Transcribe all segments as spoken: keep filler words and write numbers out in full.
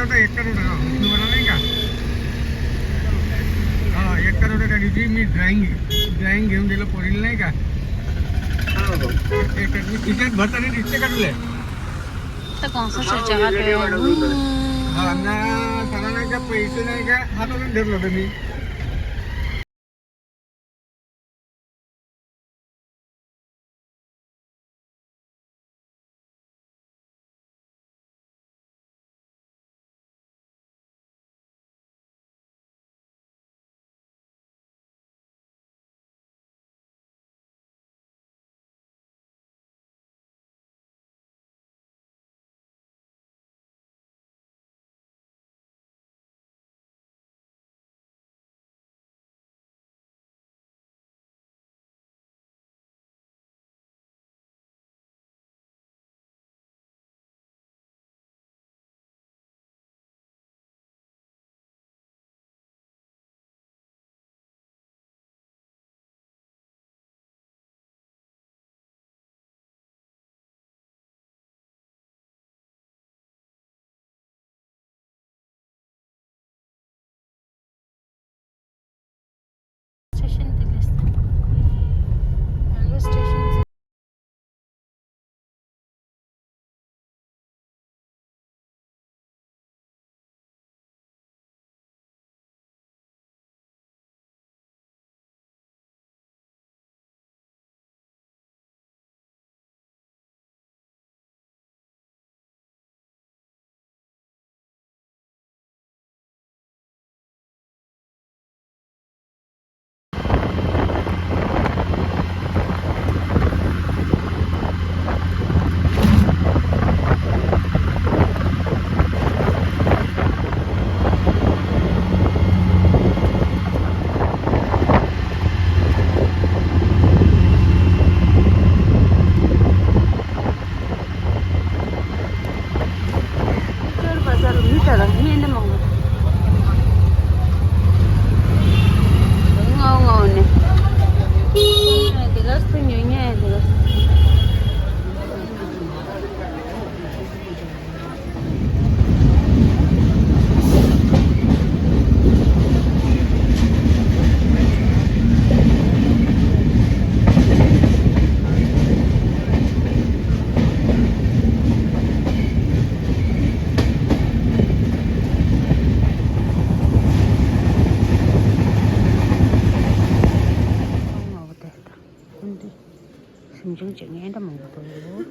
एक करोड हो, तुम्हाला नाही का? हा, एक करोड गाडी होती, मी ड्रॉइंग ड्रॉइंग घेऊन दिलं पोरीला नाही का? एक मी खिशात भरताना दिसते का तुला? तर कौन सा चर्चा का? हा ना, सांगा नाही का, पैसे नाही का? हातातून धरलं होतं मी. Station, railway station. ཅོར་བ་ཟེར་མི་ད་རང་ཉན་ནི་མང་པོ། ངའོ་ངའོ་ནི། དེ་ག་སུ་ཉོ་ཉན་དེ་ག། ཞིམ་ཆུང་བྱེད་མཁན་འདྲ་མང་པོ་འདུག་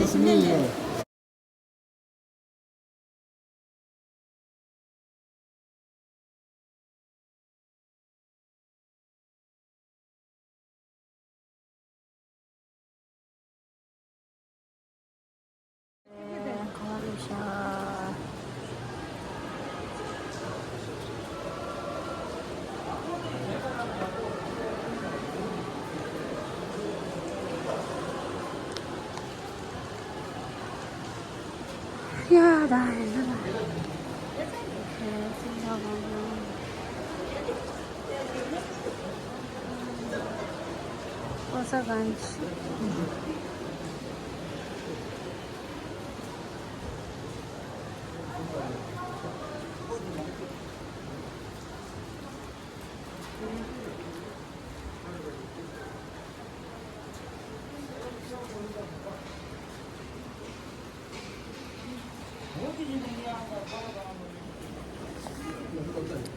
ཨ་མའི་ཡིག་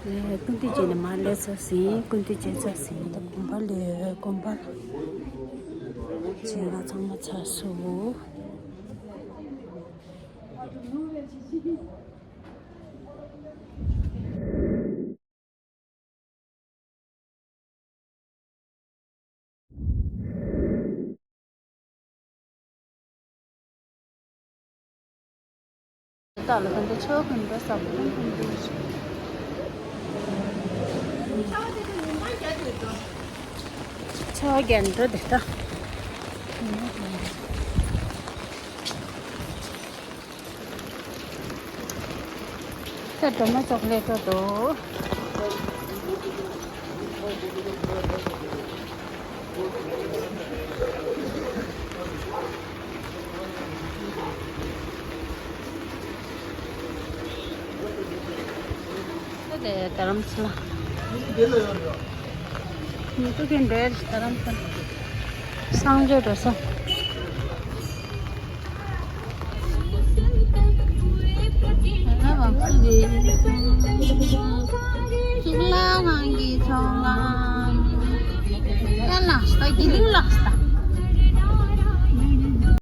ཚང་། ཀུན་ཏི་བྱས་ནས་མར་སླེབས་ཚར་ཟིན། ཀུན་ཏི་བྱས་ཚར་ཟིན། ད་དགོན་པ་ལས་དགོན་པ་བྱས་ན་ཚང་མ་ཚར་སོང་། ད་ལ་ད་འདི་ཆོ་ག་འདྲ་ཟབ་པོ་འདུག་ཆོ་ག་འདྲ་འདི་ལྟ། ད་སྒྲོལ་མ་ཅོག་ལེ་འགྲོ་འདུག་ད་དེ་རྡ་རམ་ས་ལ། མི་ཐུག་གི་འདྲ་རྡ་རམ་ས་ལ། གསང་སྤྱོད་འགྲོ་ས། གཙུག་ལག་ཁང་གི་ཚོགས་ཁང་། ཨེ་ལགས་སོ། དགེ་འདུན་ལགས་སོ།